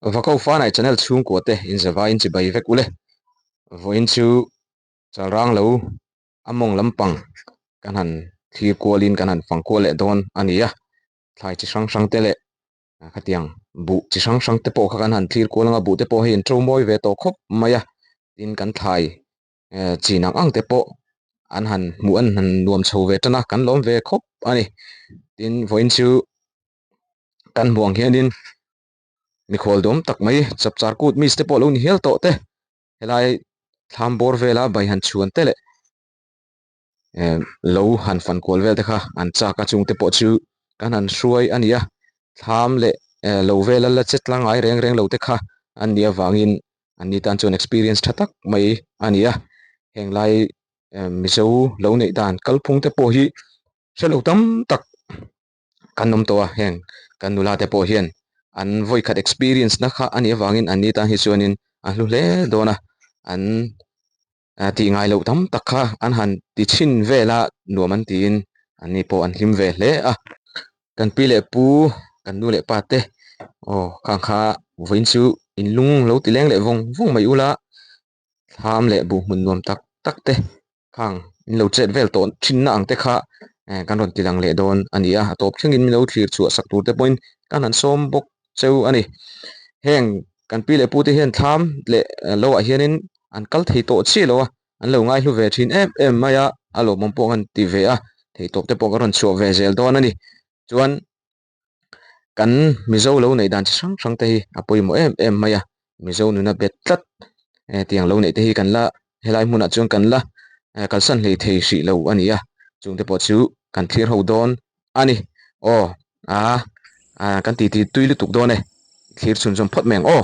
Vako Fanai channel chhungkua te inzavai in chibai vek ule. Vawiin chu chalrang lo a mawng lampang kan han thlir kualin kan han fang kual leh dawn a ni a. Thlai chi hrang hrang te leh khatiang buh chi hrang hrang te pawh kha kan han thlir kual anga buh te pawh hei an to mawi ve tawh khawp mai a. Tin kan thlai chin ang ang te pawh an han hmuh an han nuam chho ve tan a kan lawm ve khawp a ni. Tin vawiin chu kan hmuh ang hianin mikhual dawm tak mai chapchar kut miss te pawh lo ni hial tawh te helai thlam bawr vela bai han chhuan te leh eh lo han fan kual vel te kha an chak a chung te pawh chu kan han hruai a ni a thlam leh eh lo vela la che tlang ngai reng reng lo te kha an nih avangin an ni tan chuan experience tha tak mai a ni a heng lai eh mizo lo neih dan kalphung te pawh hi hrelo tam tak. kan awm tawh a heng kan nula te pawh hian an vawikhat experience na kha anih avangin an ni tan hi chuanin a hlu hle dawn a an tih ngai loh tam tak kha an han ti chhin vel a nuam an tiin an ni pawh an hlim ve hle a kan pi leh pu kan nu leh pa te aw khang kha vawiin chu in lung lo ti leng leh vawng vawng mai ula thlam leh buh hmun nuam tak tak te khang in lo chet vel tawh thin na ang te kha eh kan rawn ti lang leh dawn a ni a a tawp thlengin min lo thlir chhuah sak tur te pawhin kan han sawm bawk cheu a ni heng kan pi leh pu te hian thlam leh lo ah hianin an kal thei tawh chiah lo a an lo ngaihlu ve thin em em mai a a lawmawm pawh an ti ve a theihtawp te pawh kan rawn chhuah ve zel dawn a ni chuan. Kan Mizo lo neih dan chi hrang hrang te hi a pawimawh em em mai a, Mizo nuna bet tlat tiang lo neih te hi kan la helai hmunah chuan kan la kalsan hlei thei hrih lo a ni a, chung te pawh chu kan thlir ho dawn a ni. Aw a kan titi tui lutuk dawn e, thlir chhunzawm phawt mai ang aw.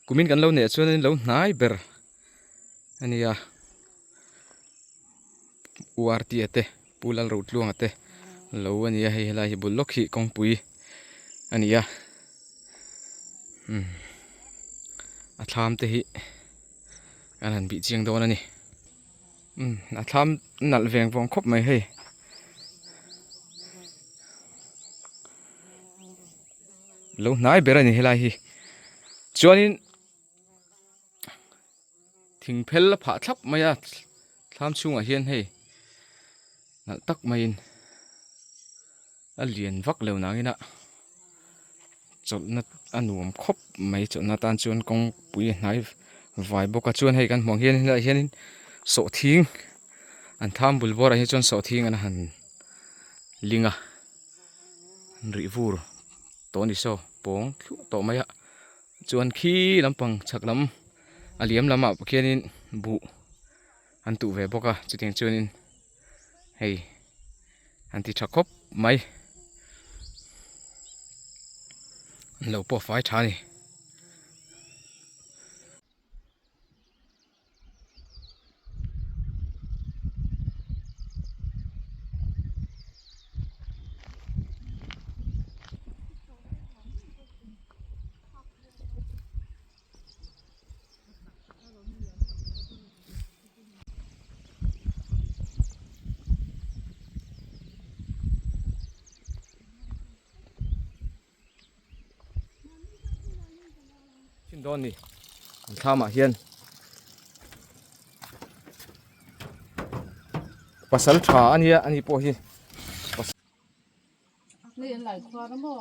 Kumin kan lo neih chuan lo hnai ber a nia URT-a te Pu Lalrotluanga te lo a nia hei helai hi bul lawk hi kawngpui a ni a umm a thlam te hi an han bih chiang dawn a ni umm a thlam nalh veng vawng khawp mai hei. Lo hnai ber a ni helai hi chuanin thing phel a phah thlap mai a thlam chhungah hian hei nalh tak maiin a lian vak lo nangin a chawlhna a nuam khawp mai chawlhna atan chuan kawngpui a hnai vai bawk a chuan hei kan hmuh ang hian helaiah hianin sawhthing an thlam bul bawrah hi chuan sawhthing an han ling a. Rih vur tawh ni saw pawng thluah tawh mai a chuan khi lampang chhak lam a liam lamah pawh khianin buh an tuh ve bawk a chutiang chuanin hei an ti tha khawp mai an lo pawh fai tha a ni. Chin dawn ni an thlamah hian pasal tha a nia ani pawh hi Ni an lai khuar a maw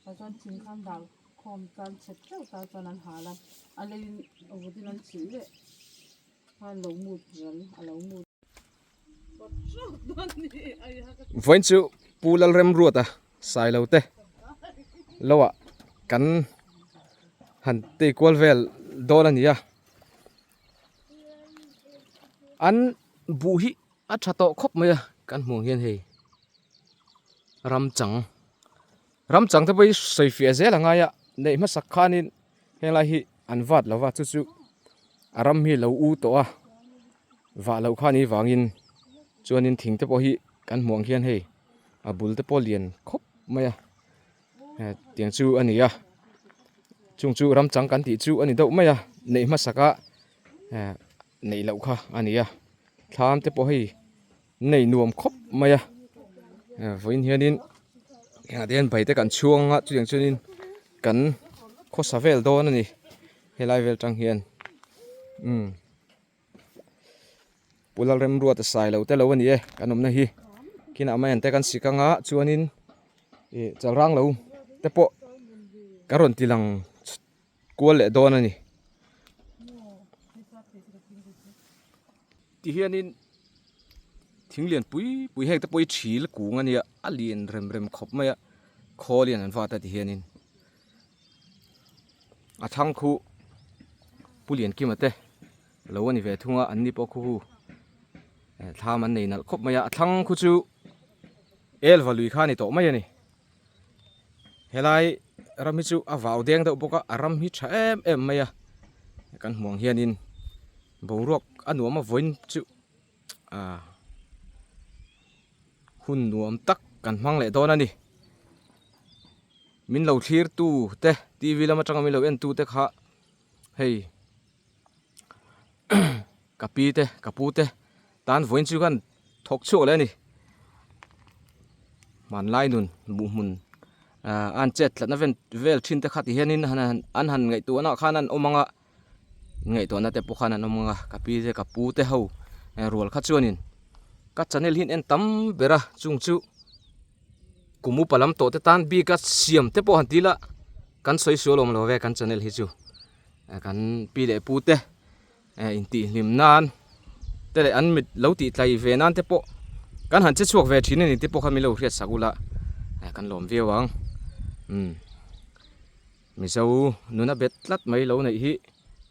tah chuan thing khan dal khawm tan chhet teuh ta chuan an hal a a leiin a vut in an chhilh leh khan lo mut ral a lo mut Vawiin chu Pu Lalremruata Sailo te loah kan han tei kual vel dawn a ni a an buh hi a tha tawh khawp mai a kan hmuh ang hian hei ramchang ramchang te pawh hi sawi fiah zel a ngai a neih hmasak khanin henglai hi an vat lo va chu chu a ram hi lo u tawh a vah loh kha ni vangin chuanin thing te pawh hi kan hmuh ang hian hei a bul te pawh lian khawp mai a tiang chu a ni a chung chu ram chang kan tih chu a ni deuh mai a neih hmasak a neih loh kha a ni a thlam te pawh hei nei nuam khawp mai a vawiin hianin engah te hian bai te kan chhuang a chutiang chuanin. kan khawsa vel dawn a ni helai vel tang hian umm Pu Lalremruata sai lo te lo a ni e kan awmna hi khinah mai an te kan sik anga chuanin ih chalrang lo te pawh ka rawn ti lang kual leh dawn a ni. Ti hianin thing lian pui pui heng te pawh hi thil kung a nia a lian rem rem khawp mai a khawl hian an vat a ti hianin a thlang khu Pu Liankima te lo a ni ve thung a an ni pawh khu hu thlam an nei nalh khawp mai a a thlang khu chu elva lui kha a ni tawh mai a ni. Helai ram hi chu a vau deng deuh bawk a a ram hi tha em em mai a kan hmuh ang hianin boruak a nuam a vawiin chu ah hun nuam tak kan hmang leh dawn a ni min lo thlir tu te T V lam atanga min lo en tu te kha hei ka pi te ka pu te tan vawiin chu khan thawk chhuak leh a ni hmanlai nun buh hmun ah an chet tlatna vel vel thin te kha ti hianin han an han ngaihtuahna ah khan an awm ang a ngaihtuahna te pawh khan an awm ang a ka pi te ka pu te ho rual kha chuanin ka channel hi an en tam ber a chung chu kum upa lam tawh te tan bik a siam te pawh han ti ila kan sawi sual awm lo ve kan channel hi chu kan pi leh pu te. Intihhlim nan te leh an mit lo tih tlai ve nan te pawh kan han che chhuak ve thin a ni te pawh kha min lo hriat sak ula kan lawm viau ang umm Mizo nuna bet tlat mai lo neih hi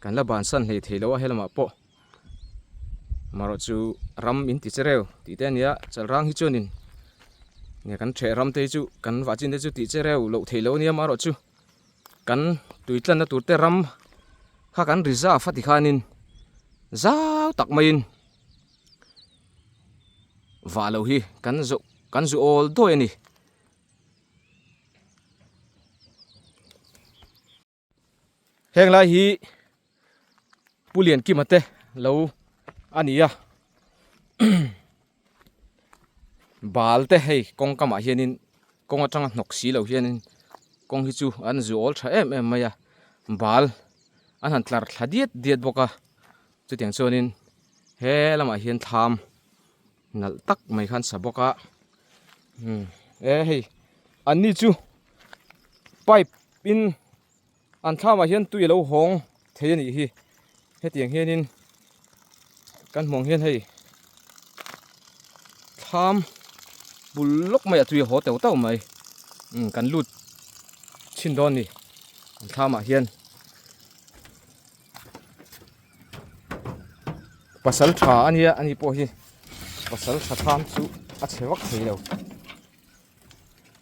kan la bansan hlei thei lo a helamah pawh marawh chu ram in ti che reu tih te a nia chalrang hi chuanin nge kan theh ram te hi chu kan vah chin te chu tih che reu loh theih loh a nia marawh chu. Kan tui tlanna tur te ram kha kan reserve a ti khanin zau tak maiin vah loh hi kan zawh kan zu awl dawi a ni. Heng lai hi Pu Liankima te lo a ni a bal te hei kawng kamah hianin kawng atanga hnawk si lo hianin kawng hi chu an zu awl tha em em mai a bal an han tlar thla diat diat bawk a chutiang chuanin he lamah hian thlam nalh tak mai khan sa bawk a e hei an ni chu pipe in. An thlamah hian tui a lo hawng thei a nih hi. Hetiang hianin kan hmuh ang hian hei thlam bul lawk mai a tui a haw teuh teuh mai. Umm kan lut chhin dawn a ni an thlamah hian. Pasal tha a nia ani pawh hi pasal tha thlam chu a chhe vak thei lo.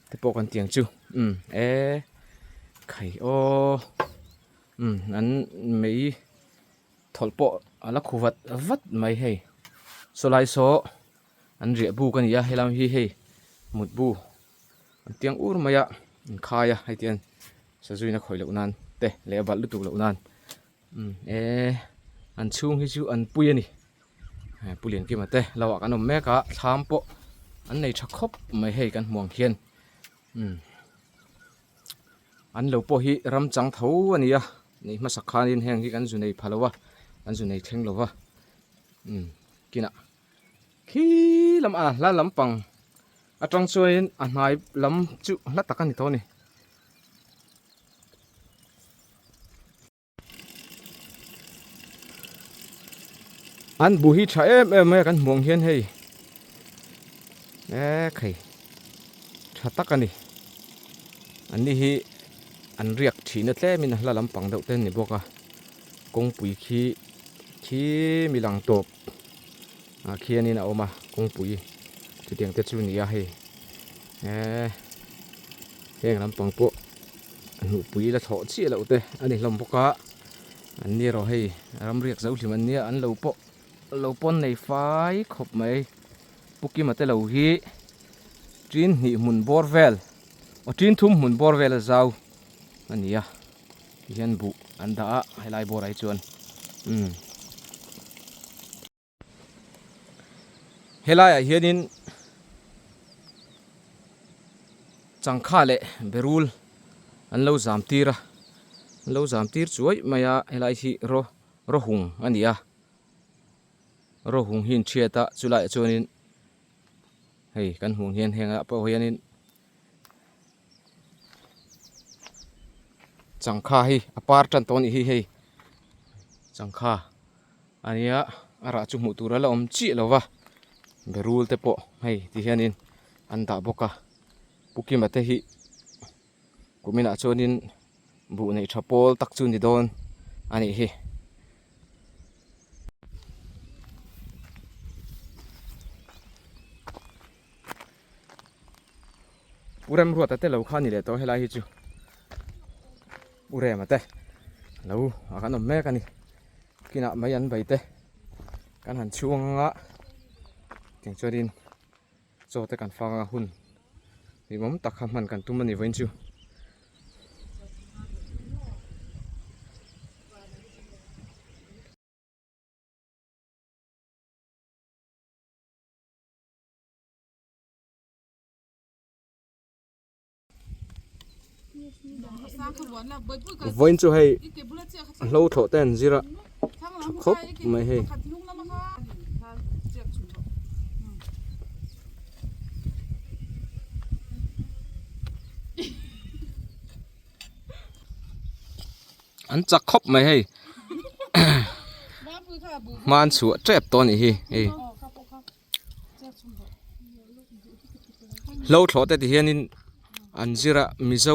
Te pawh kan tiang chu umm e khai aw umm an mei thawlh pawh a la khu vat vat mai hei saw lai saw an riah buk a ni a helam hi hei mut bu an tiang ur mai a an khai a hei tiang sazuina khawih loh nan te leh a balh lutuk loh nan umm e an chhung hi chu an pui a ni. Pu Liankima te lo ah kan awm mek a thlam pawh an nei tha khawp mai hei kan hmuh ang hian umm an lo pawh hi ram chang tho a ni a neih hmasak khanin heng hi kan zu nei pha lo a kan zu nei thleng lo va umm kinah khi lam a hla lampang atang chuanin a hnai lam chu hla tak a ni tawh a ni. An bu hi tha em em mai a kan hmuh ang hian hei ek hei tha tak a ni an ni hi an riak thihna tlemin a hla lampang deuh te an ni bawk a kawngpui khi khi mi lang tawp ah khianin a awm a kawngpui chutiang te chu a ni a hei eee heng lampang pawh hnuhpui la thlawh chiah loh te a ni hlawm bawk a an ni erawh hei ramriak zo hlim an nia an lo pawh lo pawn nei fai khawp mai Pu Kima te lo hi tin hnih hmun bawr vel aw tin thum hmun bawr vel a zau a ni a tihian buh an dah a helai bawrah hi chuan umm. Helaiah hianin changkha leh berul an lo zam tir a an lo zam tir chuai mai a helai hi raw rawhung a ni a rawhung hi an thiat a chulaiah chuanin hei kan hmuh ang hian hengah pawh hianin changkha hi a par tan tawh a nih hi hei changkha a nia a rah chu hmuh tur a la awm chiah lo va berul te pawh hei ti hianin an dah bawk a Pu Kima te hi kuminah chuanin buh neih tha pawl tak chu ni dawn a nih hi. Pu Remruata te lo kha ni leh tawh helai hi chu Pu Rema te lo ah kan awm mek a ni kinah mai an bei te kan han chhung anga tiang chuanin chaw te kan fang anga hun hlimawm tak kha hman kan tum a ni vawiin chu. Vawiin chu hei hlo thlawh te an zir a tha khawp mai hei. An chak khawp mai hei hman chhuah tep tawh a nih hi hei. Hlo thlawh te ti hianin an zir a mizo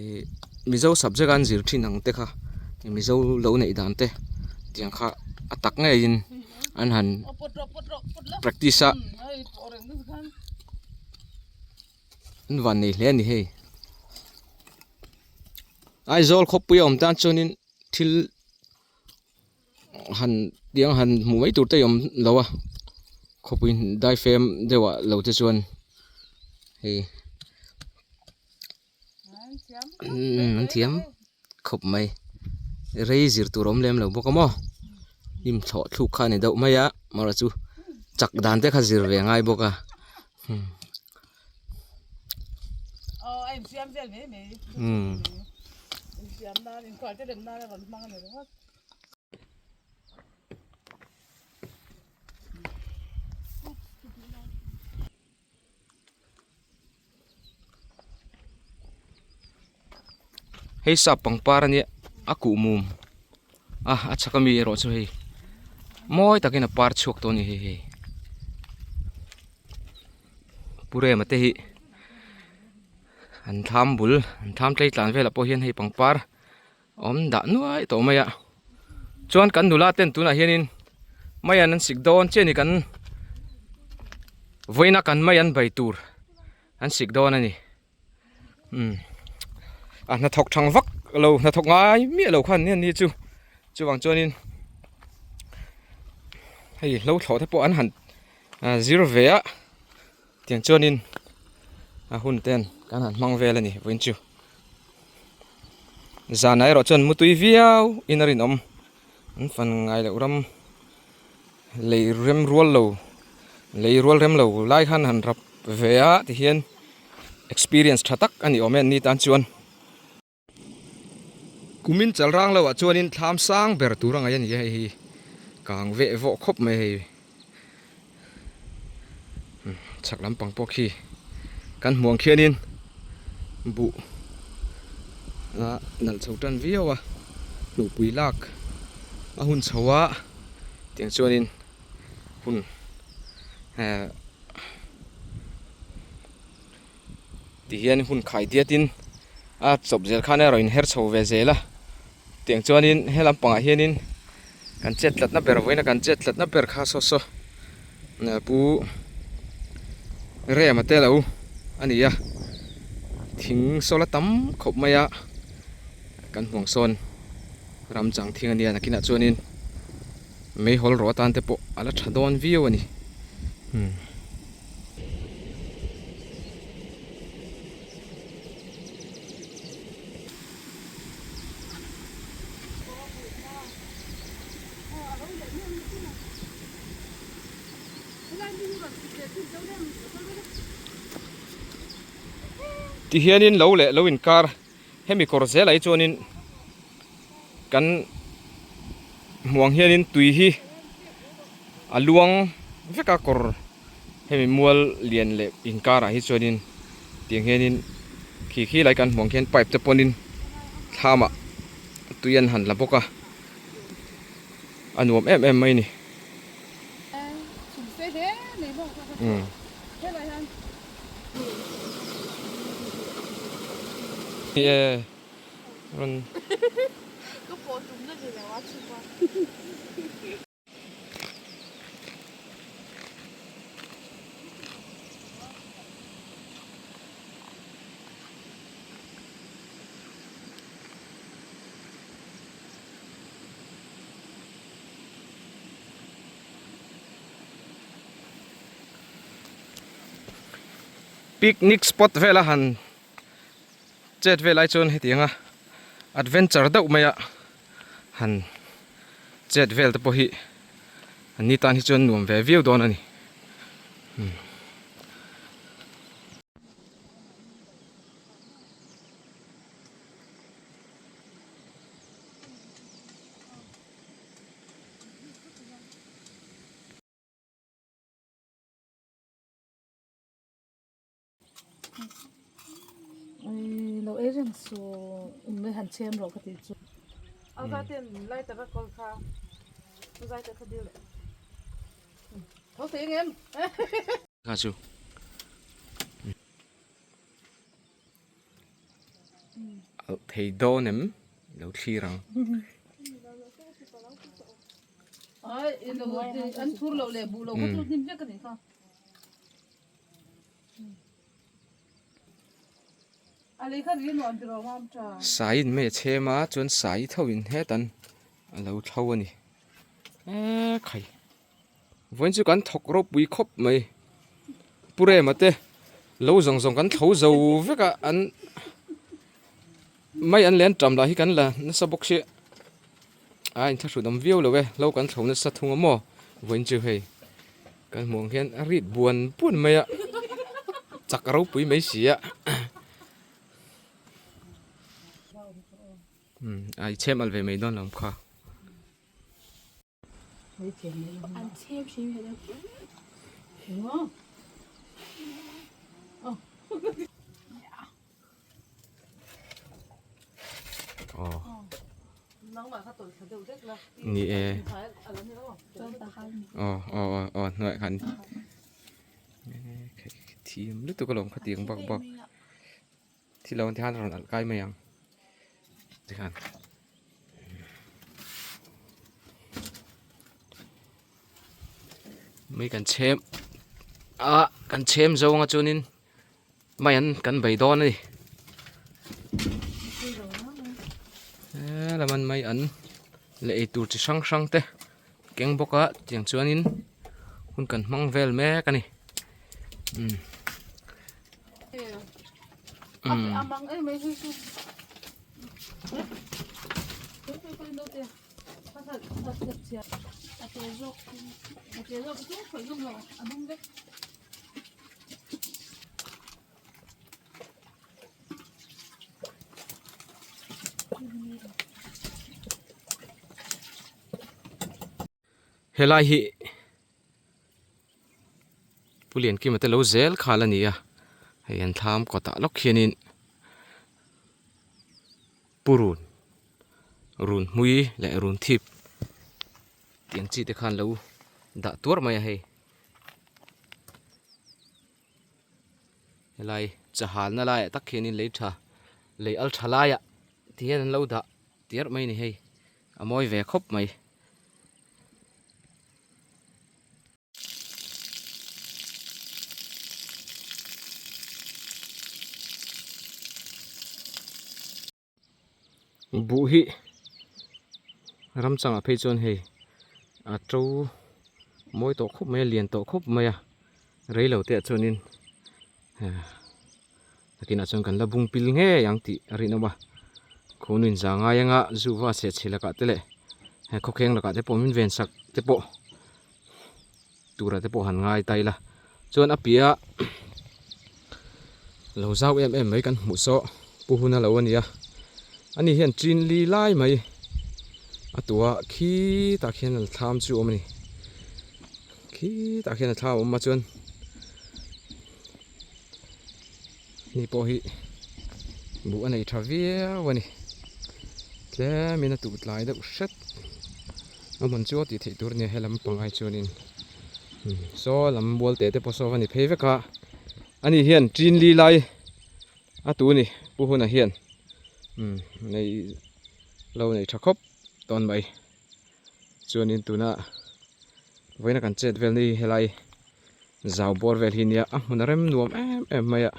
ih mizo subject a an zir thin ang te kha mizo lo neih dan te tiang kha a tak ngeiin an han practice a an van nei hle a ni hei Aizawl khawpui a awm tan chuanin thil. Han tiang han hmuh mai tur te a awm lo a khawpui daifem deuh ah lo te chuan hei an thiam khawp mai rei zir tur a awm lem lo bawk a maw hnim thlawh thluk kha a ni deuh mai a amaherawhchu chu chak dan te kha zir ve a ngai bawk a. Hei sap pangpar a nia a kuh mum a a chhak ami erawh chu hei mawi takin a par chhuak tawh a ni hei hei. Pu Rema te hi an thlam bul an thlam tlei tlan velah pawh hian hei pangpar a awm dah nuai tawh mai a chuan kan nula ten tunah hianin mai an an sik dawn chiah a ni kan vawiina kan mai an bai tur an sik dawn a ni umm a hnathawk thang vak lo hnathawk ngai miah lo khan nia ni chu chuvang chuanin hei hlo thlawh te pawh an han zir ve a tiang chuanin a hun ten kan han hmang vel a ni vawiin chu zanah erawh chuan mutui viau in a rinawm an fan ngai loh ram lei rem rual lo lei rual rem lo lai khan han rap ve a tihian experience tha tak a ni awm e an ni tan chuan. Kumin chal rang loh ah chuanin thlam sang ber tur a ngaih a ni a hei hi kang veh vawh khawp mai hei chhak lampang pawh khi kan hmuh ang khianin buh a nalh chho tan viau a hnuhpui lak a hun chho a tiang chuanin hun ehh. Ti hian hun khai diatin a chawp zel khan a rawn inher chho ve zel a tiang chuanin he lampangah hianin kan chet tlatna ber vawiin a kan chet tlatna ber kha saw saw pu Rema te lo a ni a thing sawl a tam khawp mai a kan huang sawn ram chang thing a nia nakinah chuanin meihawl rawh atan te pawh a la tha dawn viau a ni. Tihianin lo leh lo inkar. Hemi kawr zelah hi chuanin kan hmuh ang hianin tui hi a luang vek a kawr hemi mual lian leh inkarah hi chuanin tiang hianin khi khi lai kan hmuh ang khian pipe te pawnin thlamah tui an han la bawk a a nuam em em mai a ni. Picnic spot vela han chet vel ai chuan hetianga adventure deuh maia han chet vel te pawh hi an ni tan hi chuan nuam ve viau dawn a ni. Lo ei reng su in han chhem rawh ka tih chu. A zai ten lai taka kawl kha a zai te kha dil leh tho thei ang em. Kha chu. Alh thei dawn em lo thlir ang. An thur loh leh buh loh kha chu hnim vek a nih kha. Saiin mai a chhem a chuan sai tho in hetan a lo thlo a ni e khai vawiin chu kan thawk ropui khawp mai Pu Rema te lo zawng zawng kan thlo zo vek a an mai an len tam lah hi kan la nasa bawk sia a inthlahrun awm viau lo e lo kan thlo nasa thung a maw vawiin chu hei. Kan hmuh ang hian a rit buan buan mai a, chak ropui mai si a. Umm a i chhem al ve mai dawn lo kha. An chhem hrim hi lo. Aw. Ni e. Aw aw aw aw hnuaiah khan thiam lutuk alawm khatiang bak bak thil lo ang te khan a rawn alh kai mai ang tikhan. Mai kan chhem a kan chhem zawng a chuanin. Mai an kan bei dawn a ni. He lam an mai an leh ei tur chi hrang hrang te keng bawk a tiang chuanin hun kan hmang vel mek a ni. Umm. Umm. Helai hi Pu Liankima te lo zel khal a ni a, hei an thlam kawtah lawk hianin Pu Run, Run hmui leh Run thip tih ang chi te khan lo dah tuar mai a hei. Helai chahalna laiah tak hianin lei tha lei al tha laiah ti hian an lo dah tiarh mai a ni hei a mawi ve khawp mai. Buh hi ram changah phei chuan hei a to mawi tawh khawp mai a lian tawh khawp mai a rei lo te ah chuanin nakinah chuan kan la bung pil ngei ang tih a rinawm a khunuin za ngai anga zu va seh chhe lakah te leh khawkheng lakah te pawh min ven sak te pawh tura te pawh han ngai ta ila chuan a piah lo zau em em mai kan hmuh saw pu hun a lo a nia. Ani hian chin li lai mai a tuah khitah khian an thlam chu a awm a ni. Khitah khian a thlam a awm a chuan ni pawh hi buh a nei tha viau a ni. Tlemin a tuh tlai deuh hret a hmun chu a tih theih tur a nia helam pangai chuanin saw lam mual te te pawh saw a ni phei vek a ani hian chin li lai. A tu ni Pu Huna hian umm nei lo nei tha khawp tawn mai chuanin tuna vawiina kan chet vel ni helai zau bawr vel hi nia a hmun a rem nuam em em mai a.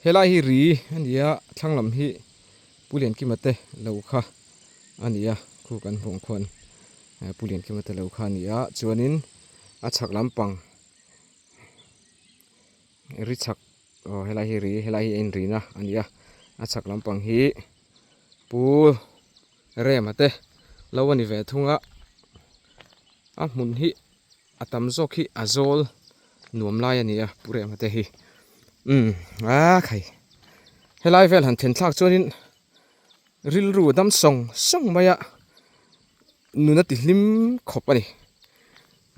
Helai hi ri a ni a thlang lam hi Pu Liankima te lo kha a ni a khu kan hmuh ang khuan. Pu Liankima te lo kha a ni a chuanin a chhak lampang ri chhak aw helai hi ri helai hi a inrina a ni a a chhak lampang hi Pu Rema te lo a ni ve thung a a hmun hi a tam zawk hi a zawl nuam lai a ni a Pu Rema te hi umm a khai helai vel han then thlak chuanin rilru a dam sawng sawng mai a nuna ti hlim khawp a ni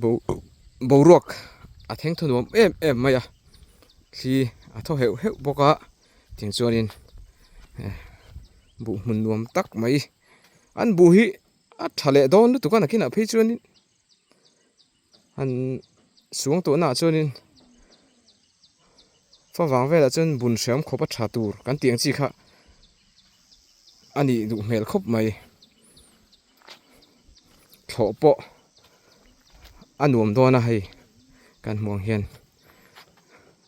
bo boruak a thleng thaw nuam em em mai a thli a thaw heuh heuh bawk a tiang chuanin eh buh hmun nuam tak mai an buh hi a tha leh dawn lutuk a nakinah phei chuanin han suang tawh naah chuanin favang velah chuan bun hreawm khawp a tha tur kan tih ang chi kha a nih duh hmel khawp mai thlawh pawh a nuam dawn a hei kan hmuh ang hian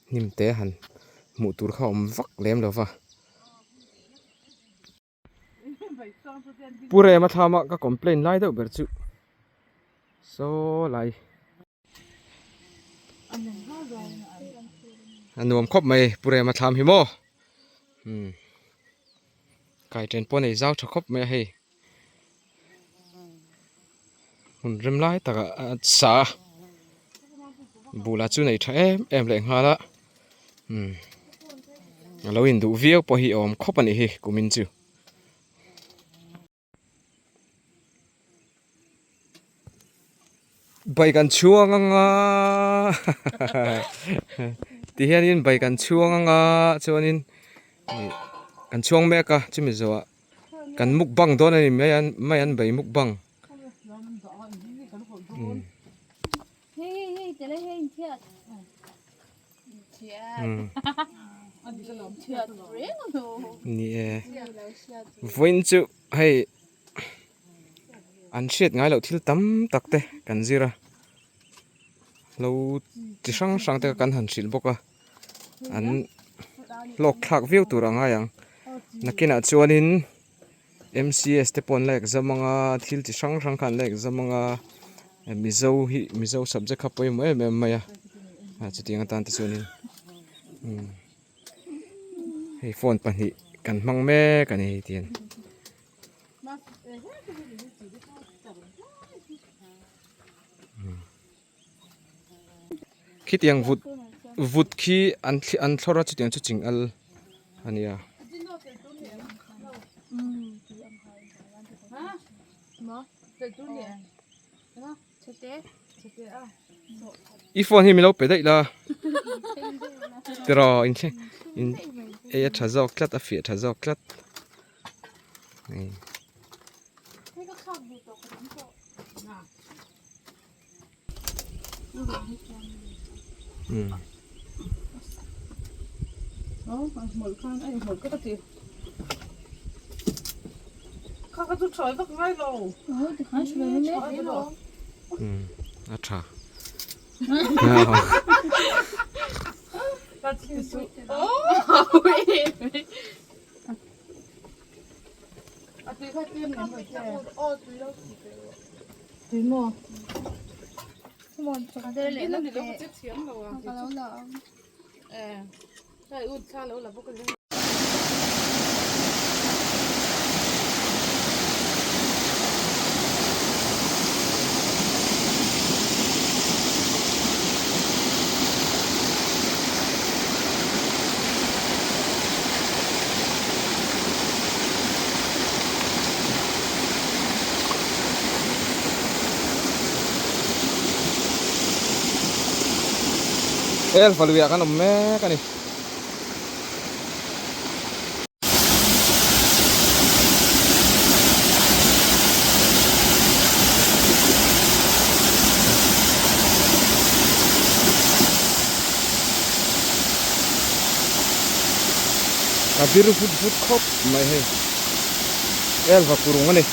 hnim te han hmuh tur kha a awm vak lem lo va. Pu Rema thlama ka complain lai deuh ber chu saw lai a nuam khawp mai Pu Rema thlam hi maw umm kai chen pawh nei zau tha khawp mai a hei hmun rem lai takah a sa a bulah chu nei tha em em leh nghal a umm a lo induh viau pawh hi a awm khawp a nih hi kumin chu. Bike an chhuang anga tihianin bike an chhuang anga chuanin ih an chhuang mek a chumi zawhah kan mukbang dawn a ni mai an mai an bei mukbang. Ni e vawiin chu hei an hriat ngai loh thil tam tak te kan zir a lo chi hrang hrang te kan han hrilh bawk a an hlawk thlak viau tur a ngai ang nakinah chuanin M_C_S te pawh an la exam anga thil chi hrang hrang kha an la exam anga mizo hi mizo subject kha pawimawh em em mai a chutiang atan te chuanin umm hei phone pahnih kan hmang mek a ni hei tihian. Khitiang vut vut khi an an thlawr a chutiang chu ching al a nia. I phone hi min lo pe daih la tiraw in thleng in ei a tha zawk tlat a fiah tha zawk tlat. A tha Elfa luiah kan awm mek a ni. A bir vut vut khawp mai hei elva kurung a ni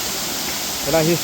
helai hi.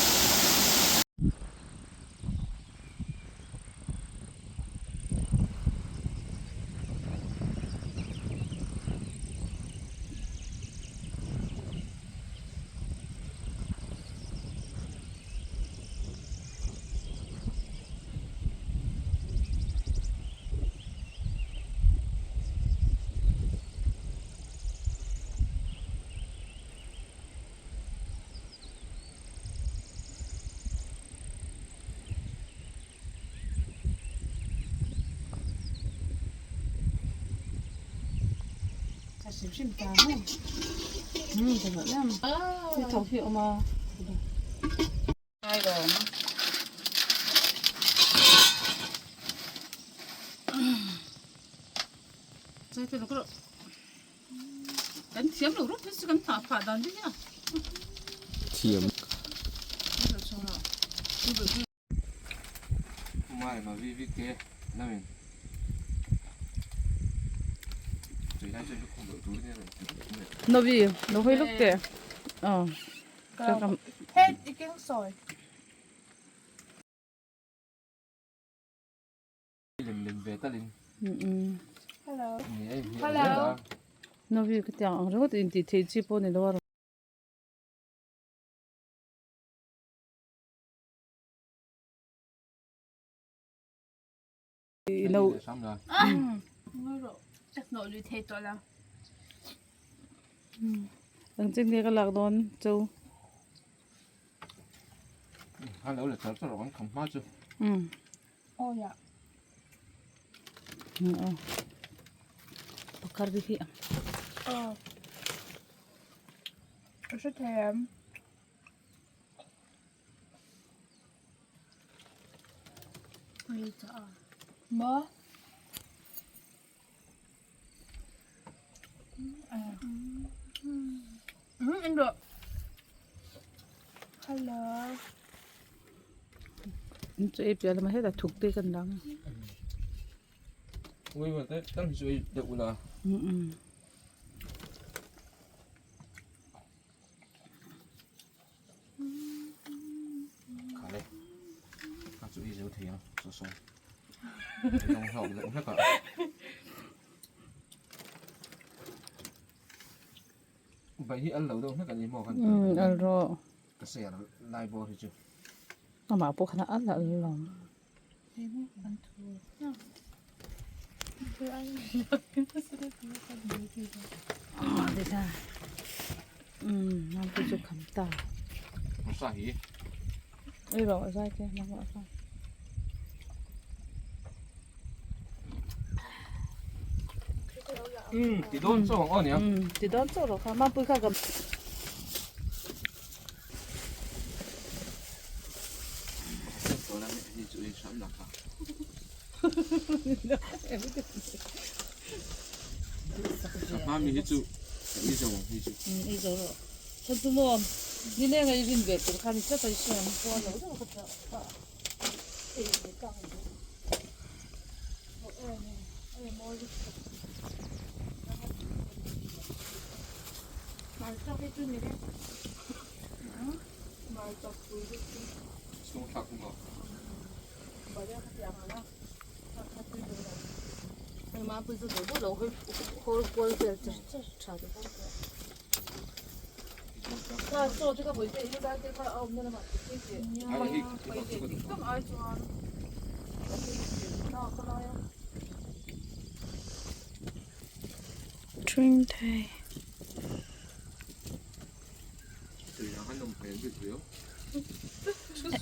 Thiam. Novi lo hawi lawk teh aw Novi ka tiang ang ringawt intih theih chi pawh ni lo a. Engtin nge ka lak dawn chu. Pakar hi. Chu ei piah lamah hetah thuk te kan lang a. Al rawh amah pawh khan a al al lo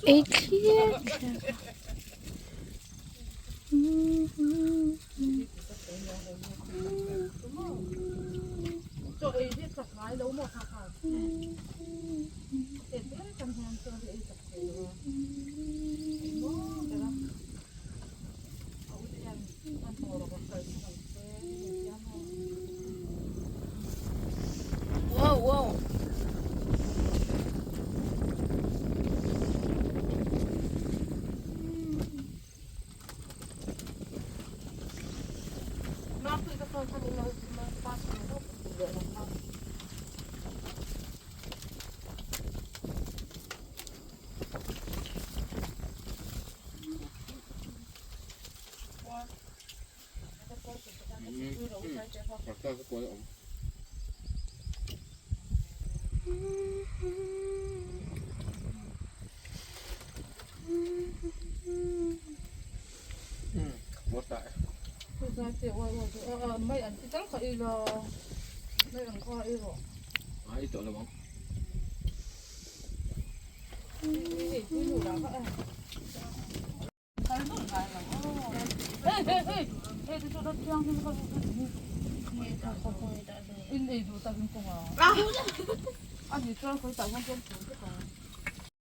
Ei thliar thliar a.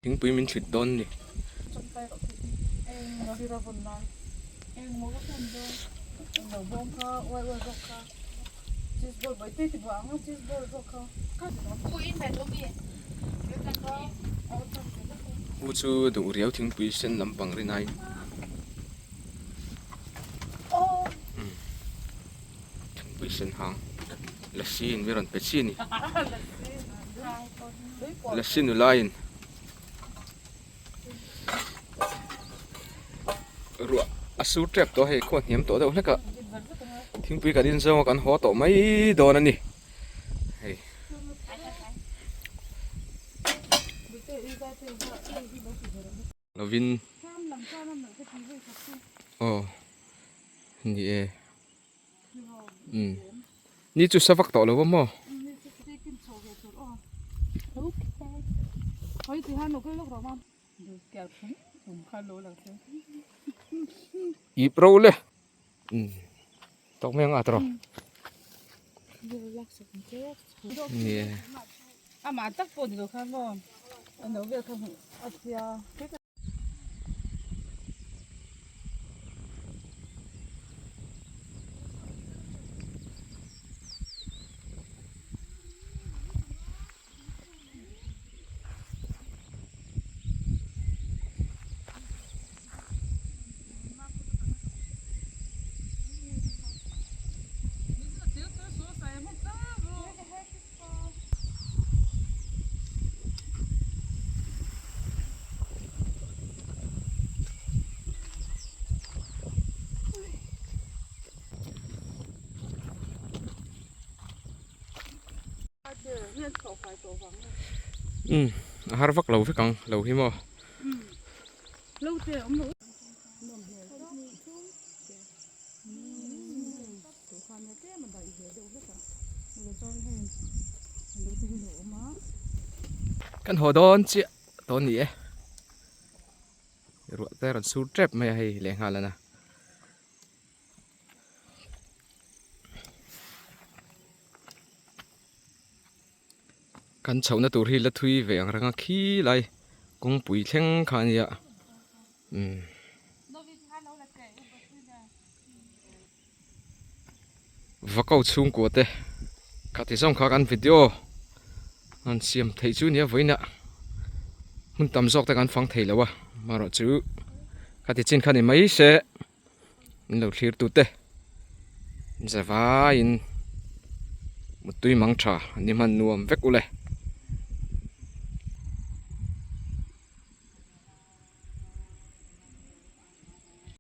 Thingpui min thlit dawn ni. Pu chu duh riau thingpui sen lampang rin ai. Thingpui sen hang lasi in mi rawn pe chi a ni. Lasi nula in ruah a sur tep tawh a hei khaw hniam tawh deuh hlek a thingpui kan inzawng a kan haw tawh mai dawn a ni hei. Lovin aw ni e umm ni chu sa vak tawh lo a maw. Ip ro le umm tawk mai ang a tawrh ni e. Umm a har vak lo vek ang lo hi maw. Kan haw dawn chiah dawn ni e ruah te rawn sur tep mai a hei lehnghal a na. Kan chhohna tur hi la thui ve ang reng a khilai kawngpui thleng kha a nia umm. Vakau chhungkua te ka ti zawng kha kan video an siam theih chu nia vawiinah hmun tam zawk te kan fang thei lo a amaherawhchu ka ti chin kha ni mai se. Min lo thlir tute zavaiin muttui mang tha an ni hman nuam vek ule.